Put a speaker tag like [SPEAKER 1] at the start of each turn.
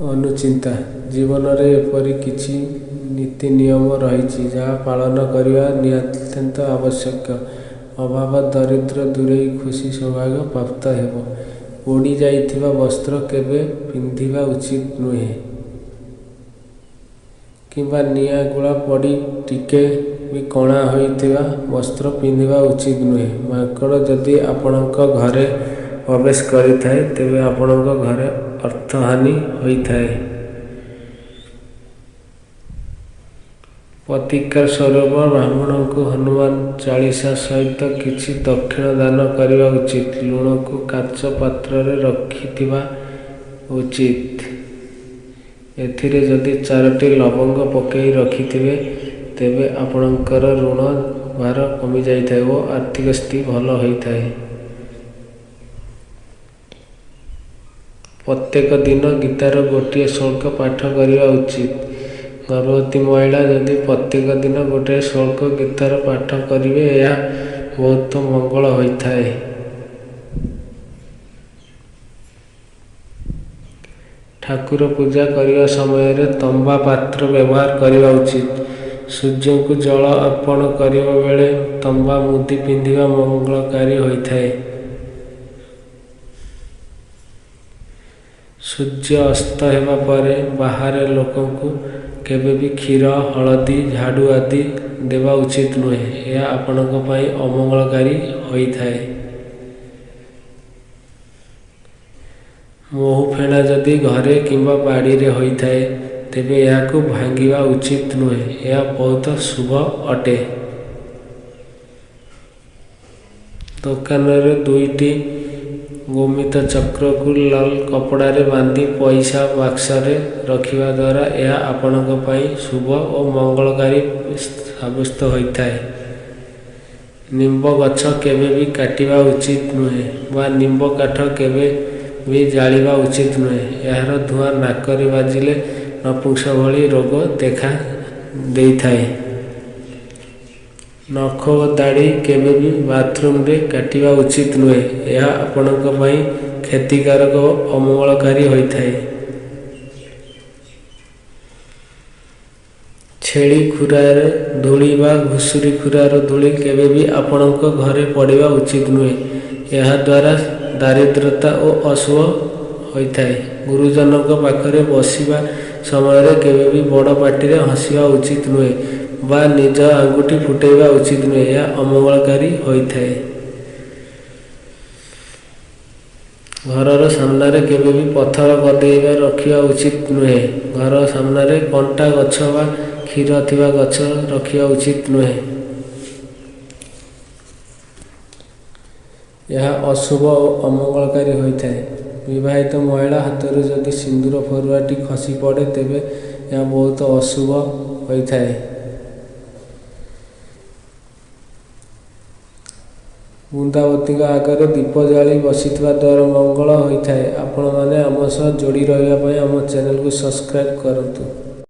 [SPEAKER 1] ଅନୁଚିନ୍ତା। ଜୀବନରେ ଏପରି କିଛି ନୀତି ନିୟମ ରହିଛି, ଯାହା ପାଳନ କରିବା ନିତାନ୍ତ ଆବଶ୍ୟକ। ଅଭାବ ଦରିଦ୍ର ଦୂରେଇ ଖୁସି ସୌଭାଗ୍ୟ ପ୍ରାପ୍ତ ହେବ। ପୋଡ଼ି ଯାଇଥିବା ବସ୍ତ୍ର କେବେ ପିନ୍ଧିବା ଉଚିତ ନୁହେଁ, କିମ୍ବା ନିଆଁ ଗୁଳା ପଡ଼ି ଟିକେ ବି କଣା ହୋଇଥିବା ବସ୍ତ୍ର ପିନ୍ଧିବା ଉଚିତ ନୁହେଁ। ମାଙ୍କଡ଼ ଯଦି ଆପଣଙ୍କ ଘରେ ପ୍ରବେଶ କରିଥାଏ, ତେବେ ଆପଣଙ୍କ ଘରେ ଅର୍ଥହାନି ହୋଇଥାଏ। ପ୍ରତିକାର ସ୍ୱରୂପ ବ୍ରାହ୍ମଣଙ୍କୁ ହନୁମାନ ଚାଳିଶା ସହିତ କିଛି ଦକ୍ଷିଣା ଦାନ କରିବା ଉଚିତ। ଲୁଣକୁ କାଚ ପାତ୍ରରେ ରଖିଥିବା ଉଚିତ। ଏଥିରେ ଯଦି 4ଟି ଲବଙ୍ଗ ପକାଇ ରଖିଥିବେ, ତେବେ ଆପଣଙ୍କର ଋଣ ଭାର କମିଯାଇଥାଏ ଓ ଆର୍ଥିକ ସ୍ଥିତି ଭଲ ହୋଇଥାଏ। ପ୍ରତ୍ୟେକ ଦିନ ଗୀତାର ଗୋଟିଏ ଶ୍ଳୋକ ପାଠ କରିବା ଉଚିତ। ଗର୍ଭବତୀ ମହିଳା ଯଦି ପ୍ରତ୍ୟେକ ଦିନ ଗୋଟିଏ ଶ୍ଳୋକ ଗୀତାର ପାଠ କରିବେ, ଏହା ବହୁତ ମଙ୍ଗଳ ହୋଇଥାଏ। ଠାକୁର ପୂଜା କରିବା ସମୟରେ ତମ୍ବା ପାତ୍ର ବ୍ୟବହାର କରିବା ଉଚିତ। ସୂର୍ଯ୍ୟଙ୍କୁ ଜଳ ଅର୍ପଣ କରିବା ବେଳେ ତମ୍ବା ମୁଦି ପିନ୍ଧିବା ମଙ୍ଗଳକାରୀ ହୋଇଥାଏ। ସୂର୍ଯ୍ୟ ଅସ୍ତ ହେବା ପରେ ବାହାରେ ଲୋକଙ୍କୁ କେବେ ବି କ୍ଷୀର, ହଳଦୀ, ଝାଡ଼ୁ ଆଦି ଦେବା ଉଚିତ ନୁହେଁ। ଏହା ଆପଣଙ୍କ ପାଇଁ ଅମଙ୍ଗଳକାରୀ ହୋଇଥାଏ। ମହୁ ଫେଣା ଯଦି ଘରେ କିମ୍ବା ବାଡ଼ିରେ ହୋଇଥାଏ, ତେବେ ଏହାକୁ ଭାଙ୍ଗିବା ଉଚିତ ନୁହେଁ। ଏହା ବହୁତ ଶୁଭ ଅଟେ। ଦୋକାନରେ 2ଟି ଗୋମିତ ଚକ୍ରକୁ ଲାଲ କପଡ଼ାରେ ବାନ୍ଧି ପଇସା ବାକ୍ସରେ ରଖିବା ଦ୍ୱାରା ଏହା ଆପଣଙ୍କ ପାଇଁ ଶୁଭ ଓ ମଙ୍ଗଳକାରୀ ସାବ୍ୟସ୍ତ ହୋଇଥାଏ। ନିମ୍ବ ଗଛ କେବେ ବି କାଟିବା ଉଚିତ ନୁହେଁ ବା ନିମ୍ବ କାଠ କେବେ ବି ଜାଳିବା ଉଚିତ ନୁହେଁ। ଏହାର ଧୂଆଁ ନାକରେ ବାଜିଲେ ନପୁଂସ ଭଳି ରୋଗ ଦେଖା ଦେଇଥାଏ। ନଖ ଓ ଦାଢ଼ି କେବେ ବି ବାଥରୁମ୍ରେ କାଟିବା ଉଚିତ ନୁହେଁ। ଏହା ଆପଣଙ୍କ ପାଇଁ କ୍ଷତିକାରକ ଓ ଅମଙ୍ଗଳକାରୀ ହୋଇଥାଏ। ଛେଳି ଖୁରାରେ ଧୂଳି ବା ଘୁଷୁରୀ ଖୁରାର ଧୂଳି କେବେ ବି ଆପଣଙ୍କ ଘରେ ପଡ଼ିବା ଉଚିତ ନୁହେଁ। ଏହାଦ୍ୱାରା ଦାରିଦ୍ରତା ଓ ଅଶୁଭ ହୋଇଥାଏ। ଗୁରୁଜନଙ୍କ ପାଖରେ ବସିବା ସମୟରେ କେବେ ବି ବଡ଼ ପାଟିରେ ହସିବା ଉଚିତ ନୁହେଁ ବା ନିଜ ଆଙ୍ଗୁଠି ଫୁଟାଇବା ଉଚିତ ନୁହେଁ। ଏହା ଅମଙ୍ଗଳକାରୀ ହୋଇଥାଏ। ଘରର ସାମ୍ନାରେ କେବେ ବି ପଥର ଗଦେଇବା ରଖିବା ଉଚିତ ନୁହେଁ। ଘର ସାମ୍ନାରେ କଣ୍ଟା ଗଛ ବା କ୍ଷୀର ଥିବା ଗଛ ରଖିବା ଉଚିତ ନୁହେଁ। ଏହା ଅଶୁଭ ଓ ଅମଙ୍ଗଳକାରୀ ହୋଇଥାଏ। ବିବାହିତ ମହିଳା ହାତରୁ ଯଦି ସିନ୍ଦୁର ଫରୁଆଟି ଖସି ପଡ଼େ, ତେବେ ଏହା ବହୁତ ଅଶୁଭ ହୋଇଥାଏ। ବୃନ୍ଦାବତୀଙ୍କ ଆଗରେ ଦୀପ ଜାଳି ବସିଥିବା ଦ୍ୱାରା ମଙ୍ଗଳ ହୋଇଥାଏ। ଆପଣମାନେ ଆମ ସହ ଯୋଡ଼ି ରହିବା ପାଇଁ ଆମ ଚ୍ୟାନେଲକୁ ସବସ୍କ୍ରାଇବ୍ କରନ୍ତୁ।